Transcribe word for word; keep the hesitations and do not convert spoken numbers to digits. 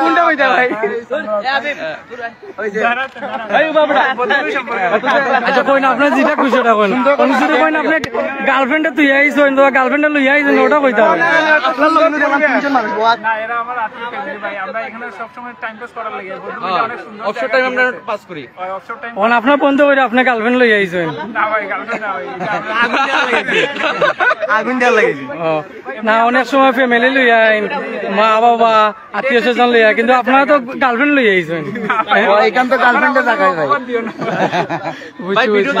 কোনটা কইতা ভাই? এই বাবুরা। আচ্ছা, কইন, আপনার যেটা খুশি ওটা কইন। অন্য যদি কইন, আপনি গার্লফ্রেন্ডে তুই আইসইন, তো গার্লফ্রেন্ডে লই আইসইন, ওটা কইতা অইবো। আপনার লগে দেখলাম তিনজন মানুষ, বাহ। না, এরা আমার আত্মীয় ফ্যামিলি ভাই, আমরা এখানে সবসময় টাইম পাস করার লাগে। অবসর টাইম আমরা পাস করি। অন আপনার বন্ধু কইরা আপনি গার্লফ্রেন্ড লই আইসইন। না ভাই, গার্লফ্রেন্ড না ভাই। আগুন দেওয়া লাগে। ও, না, অনেক সময় ফ্যামিলি লই আইন, মা বাবা, আত্মীয় স্বজন লই আইন, কিন্তু আপনারা তো গার্লফ্রেন্ড লই আইসইন। ও, এখান তো গার্লফ্রেন্ডে জাগায় ভাই। বুঝছি, বুঝছি।